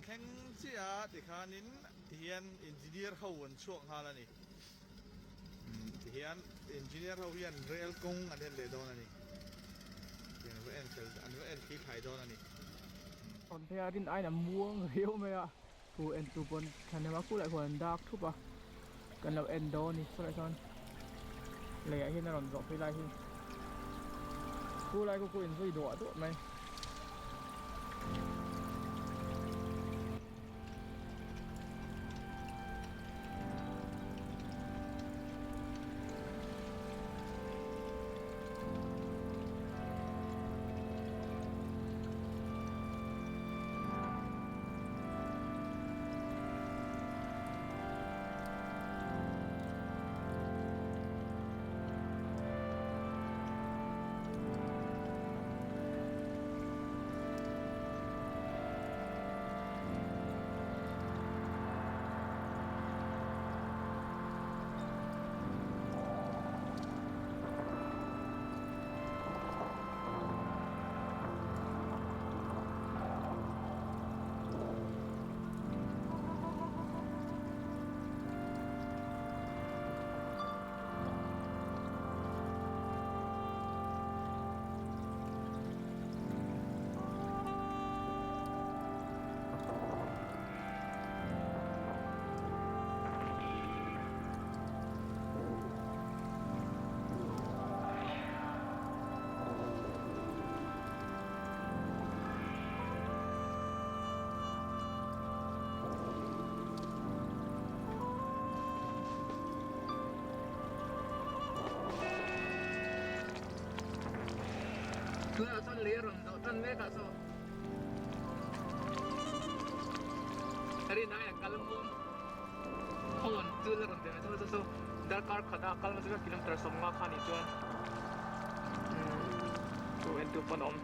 Kan thleng chiah a tikhanin tihian engineer ho an chhuak nghal a ni. Tihian engineer ho hian rail kawng an en leh dawn a ni. Tihian an va en fel an va en thli thlai dawn a ni. Rawn phei a rin aiin a muang riau mai a thu en tu pawn thahnem a kulai khuan an dak thup a kan lo en dawn a ni chulaiah chuan leiah hian a rawn zawh phei lai hi khulai khu khu inzui duah duah mai. Tunah chuan lei a rawn zawh tan mek ah saw rin ai a kal muang khawn chul a rawn ve mai chu saw darkar khat a kal hmasa kilometer 50 kha anih chuan chu entu pawn a awm.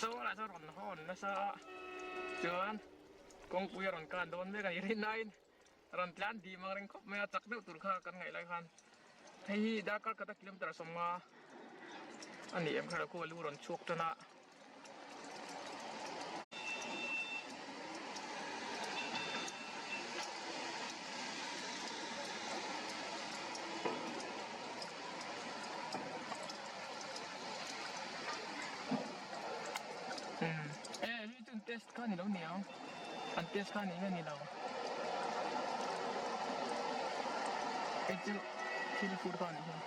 Saw lah chuan rawn hawn nasa a chuan kawngpui a rawn kan dawn mek a ni rinaiin rawn tlan dim ang reng khawp mai a chak deuh tur kha kan ngaih lai khan hei hi darkar khat a kilometer 50 a ni em kha khu a lu rawn chhuak tan a. E hei chu an test kha a ni lo niang an test kha a ni nge ni lo hei chu thil fur kha a nih hi.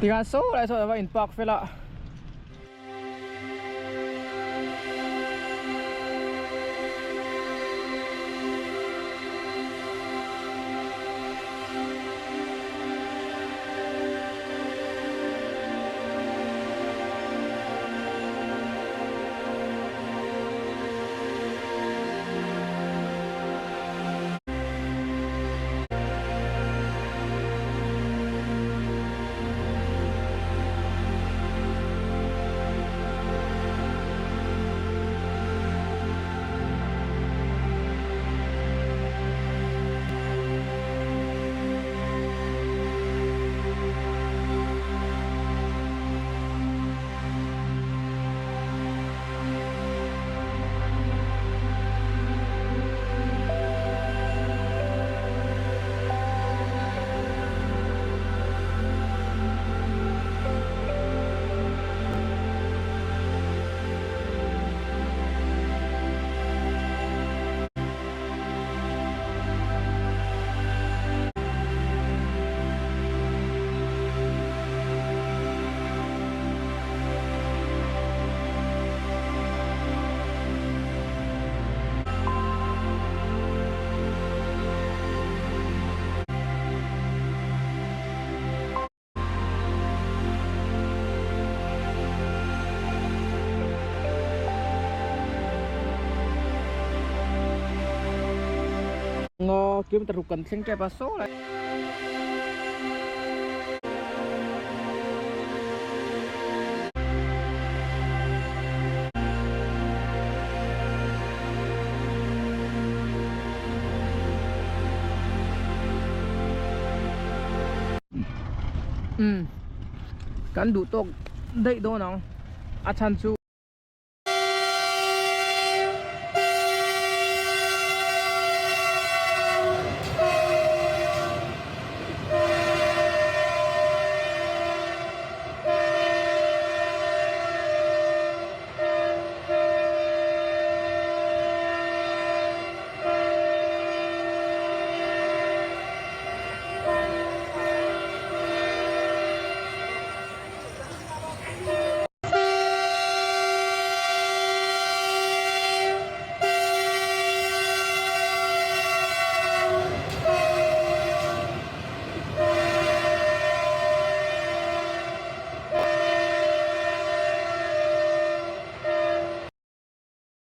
Tikhan saw lai saw ava in park fel a. Ngaw kilometer ruk kan thleng tep a saw lai. Umm kan duh tawk daih dawn ang a chhan chu.